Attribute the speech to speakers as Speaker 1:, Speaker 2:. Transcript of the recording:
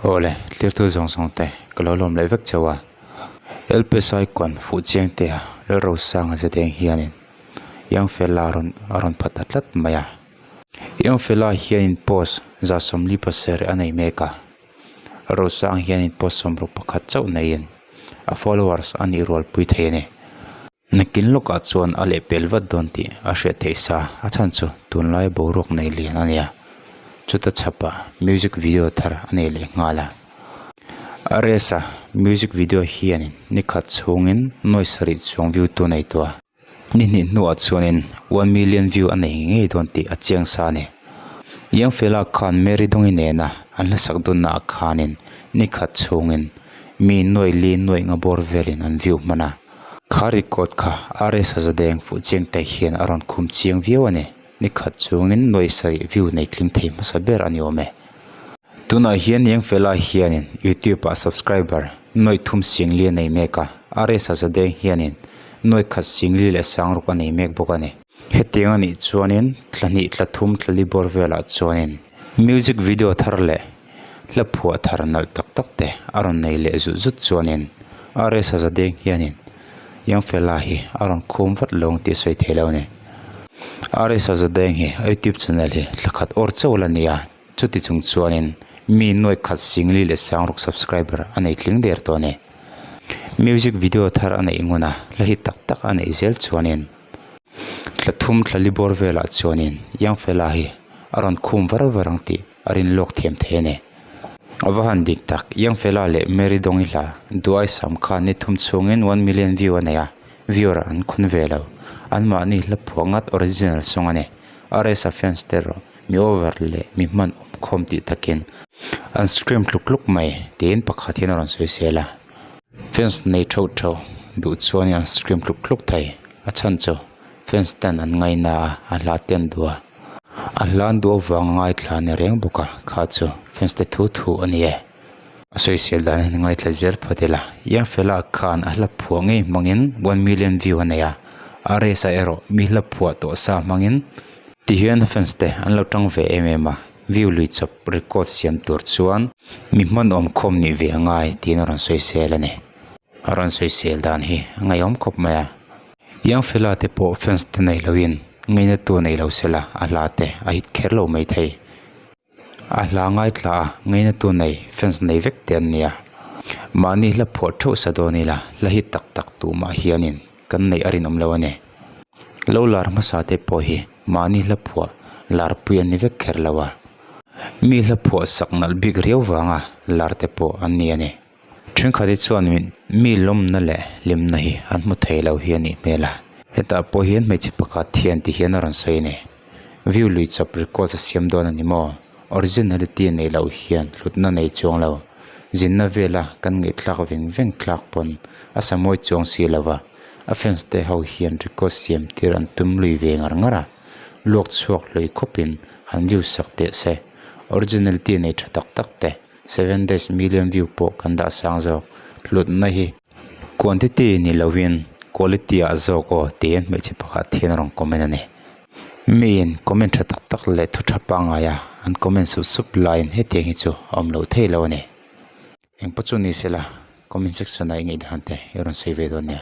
Speaker 1: Awle, tlirtu zawng zawng te ka lo lawm leh vek chauh a. LPS Icon fuh chiang te a Lalrosanga Zadeng hianin Young Fella rawn a rawn phat ta tlat mai a. Young Fella hianin post 47 a nei mek a. Lalrosanga hianin post 61 chauh neiin a followers a nih rualpui thei a ni. Nakin lawkah chuan a lehpel vat dawn tih a hriat theih sa, a chhan chu tunlai boruak nei lian a nia. Chuta chhapah music video thar a nei leh nghal a. A resa music video hianin ni khat chhungin nuai sarih chuang view tu nei tawh a. Ni hnih hnuah chuanin one million view a nei ngei dawn tih a chiang sa a ni. Youngfella khan Mary Dawngi nena an hlasak dunnaah khanin ni khat chhungin mi nuai li nuai nga bawr velin an view hman a. Kha record kha RS Zadeng fuh chiang te hian a rawn khum chiang viau a ni. Ni khat chungin nuai sarih view nei tling thei hmasa ber a ni awm e. Tunah hian Youngfella hianin YouTube ah subscriber nuai thum singli a nei mek a, RS Zadeng hianin nuai khat singli leh sangruk a nei mek bawk a ni. Hetiang a nih chuanin thla hnih thla thum thla li bawr velah chuanin music video thar leh hla phuah thar nalh tak tak te a rawn nei leh zut zut chuanin RS Zadeng hianin Youngfella hi a rawn khum vat lo ang tih a sawi thei lo a ni. RS Zadeng hi a youtube channel hi thla khat awr chauh la ni a, chuti chung chuanin mi nuai khat singli leh sangruk subscriber a nei tling der tawh a ni. Music video thar a neih ngun a, hla hi tak tak a neih zel chuanin thla thum thla li bawr velah chuanin Youngfella hi a rawn khum var var ang tih a rin lawk thiam thei a ni. A va han dik tak, Youngfella leh Mary Dawngi hla Duai Sam khan ni thum chhungin one million view a nei a, viewer an khun ve lo. Anmahni hla phuah ngat original song a ni. RSa fans te erawh mi over leh mi hman awm khawm tih takin an scream tluk tluk mai tiin pakhat hian a rawn sawi sel a. Fans nei theuh theuh duh chuan an scream tluk tluk thei. A chhan chu fans ten an ngaina a, a hla te an duh a. A hla an duh avang a ngaithla a ni reng bawk a, kha chu fans te thu thu a ni e. A sawisel dan hian ngaithla zel phawt ila, Youngfella khan a hla phuah ngei hmangin one million view a nei a, RSa erawh mi hla phuah tawh sa hmangin tihian fans te an lo tang ve em em a, view lui chawp record siam tur chuan mi hmanawm khawm nih ve a ngai tiin a rawn sawisel a ni. A rawn sawisel dan hi a ngaihawm khawp mai a. Youngfella te pawh fans te nei loin ngaina tu nei lo sela a hla te a hit kher lo maithei. A hla ngaithla a, ngaina tu nei, fans nei vek te an nia. Mahni hla phuah theuh sa dawn ila, hla hi tak tak tumah hianin kan neih a rinawm lo a ni. Lo lar hmasa te pawh hi mahni hla phuah lar pui an ni vek kher lo a, mi hla phuah sak nalh bik riau vanga lar te pawh an ni a ni. Thenkhat hi chuan mi lawmna leh hlimna hi an hmu thei lo hi a nih hmel a, hetah pawh hian hmeichhe pakhat hian ti hian a rawn sawi a ni. View lui chawp record a siam dawn a ni maw? Originality nei loh hian hlutna nei chuang lo. Zinna vela kan ngaihthlak veng veng thlak pawn a sa mawi chuang si lo va, a fans te ho hian record siam tir an tum lui ve ngar ngar a, luak chhuak hlui khawpin han view sak teh se. Originality nei tha tak tak te. Seven days million view pawh kan dah sang zawk hlutna hi quantity ni lovin quality ah zawk aw tiin hmeichhe pakhat hian a rawn comment a ni. Miin comment tha tak tak leh thu tha pangngai a an comment sup sup laiin hetiang hi chu a awm loh theih lo a ni. Engpawh chu ni sela comment section ah i ngaihdan te i rawn sawi ve dawn nia.